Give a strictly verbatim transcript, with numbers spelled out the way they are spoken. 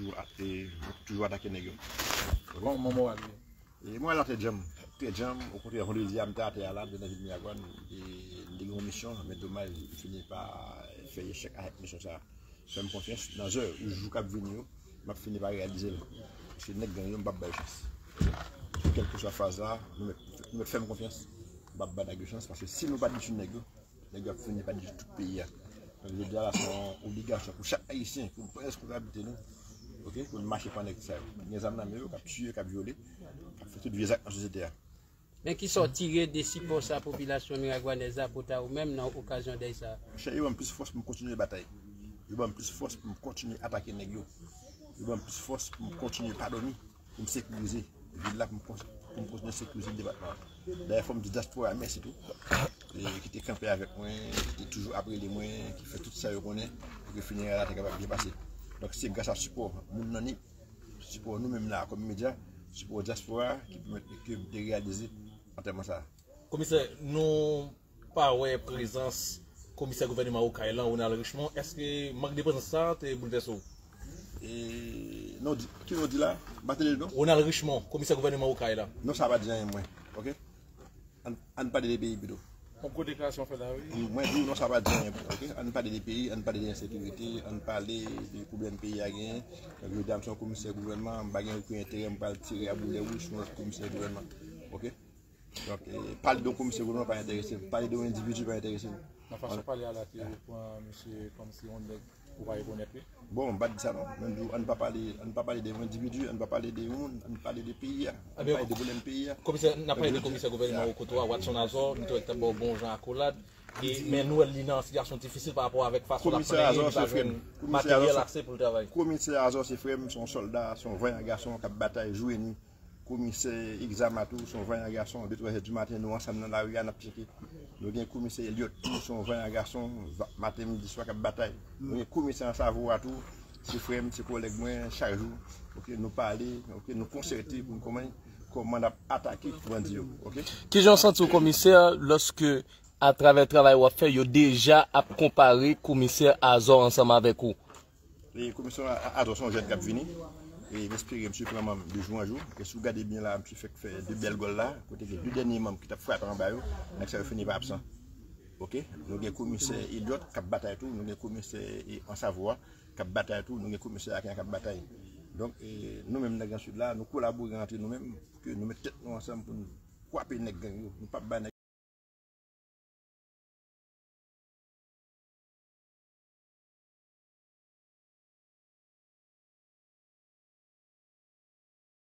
toujou a- e, toujou atake nèg yo. Bon, mwen moral li. E mwen la te djanm, te djanm, okontrè, vandredi a m te atè a la, m te nan vil Miragwàn, e m te gen yon misyon, men domaj, m fini pa fè echèk avèk misyon sa. Fè m konfyans, nan zè ou jou k ap vini yo, m ap fini pa reyalize l. Paske nèg gang yo, m p ap bay chans. Kèlkeswa faz la, nou mèt, nou mèt fè m konfyans. M p ap bay nèg yo chans, paske si nou pa detwi nèg yo, nèg yo ap fini pa detwi tout peyi a. Donk, jodi a la, se yon obligasyon pou chak Ayisyen, pou nou pran responsablite nou. Ok? Pou nou mache pran nèg sa yo. Gen zam nan men yo, k ap tiye, k ap vyole, k ap fè tout vye zak nan sosyete a. Men kisa w tire de sipò sa popilasyon miragwanèz la pote a ou menm nan okazyon dèy sa a? Monchè, yo ban m plis fòs pou m kontinye batay. Yo ban m plis fòs pou m kontinye atake nèg yo. Yo ban m plis fòs pou m kontinye pa dòmi, pou m sekirize vil la, pou m kon- pou m kontinye sekirize depatman an. Dayè, fò m di dyaspora a mèsi tou, e, ki te kanpe avèk mwen, ki te toujou ap rele mwen, ki fè tout sa yo konnen pou ke fineray la te kapab byen pase. Donk, se gras a sipò moun nan ni, sipò nou menm la kòm medya, sipò dyaspora a ki pèmèt ke m te reyalize antèman sa a. Komisè, nou pa wè prezans komisè gouvènman Okay lan, Ronald Richemond. Èske mank de prezans sa te boulvèse w? E, non, di, ki non di la? M pa tande non. Ronald Richemond, komisè gouvènman Okay la. Non, sa pa di anyen mwen. Ok? Ann, ann pale de peyi pito. Yon gwo deklarasyon fè la, wi. Mwen di w non, sa pa di anyen mwen. Ok? Ann pale de peyi, ann pale de ensekirite, ann pale de pwoblèm peyi a genyen. Donk, jodi a, m se yon komisè gouvènman, m pa gen okenn enterè, m pral tire a boulè wouj sou yon komisè gouvènman. Ok? Donk, e, pale de yon komisè gouvènman pa enterese m. Pale de yon endividi pa enterese m. Nan fason w pale a la, te pran misye kòmsi yon nèg ou pa rekonèt li. Bon, m pa di sa non. Mwen di w, ann pa pale, ann pa pale de yon endividi, ann pa pale de yon moun, ann pale de peyi a. Ann pale de pwoblèm peyi a. Komisè, n ap pale de komisè gouvènman Okoto a, Watson Azor, nou te wè l t ap ba w bon jan akolad. E, men nou wè li nan sitiyasyon difisil pa rapò avèk fason l ap plenyen, li pa jwenn materyèl ase pou l travay. Komisè Azor se frè m, se yon sòlda, se yon vanyan gason k ap batay jou e nwi. Komisè Exama tou, se yon vanyan gason. De, twa zè di maten, nou ansanm nan lari a, n ap tcheke. Nou gen komisè Eliot tou, se yon vanyan gason. Va- maten, midi, swa k ap batay. Nou gen komisè Ansavo a tou, se frè m, se kòlèg mwen, chak jou. Ok, nou pale, ok, nou konsète pou n konnen kòman n ap atake bandi yo. Ok? Kijan w santi w, komisè, lòske atravè travay w ap fè, yo deja ap konpare komisè Azor ansanm avèk ou? E komisè A- Azor se yon jèn k ap vini. E m espere misye pran manm de jou an jou. E si w gade byen la, misye fèk fè de bèl gòl la, kote gen de dènye manm ki t ap frape anba yo, nèg sa yo fini pa absan. Ok? Nou gen komisè Eliot k ap batay tou, nou gen komisè, e, Ansavo a k ap batay tou, nou gen komisè Aken k ap batay. Donk, e, nou menm nan Gran Sid la, nou kolabore antre nou menm pou ke nou met tèt nou ansanm pou nou kwape nèg gang yo. Nou p ap bay nèg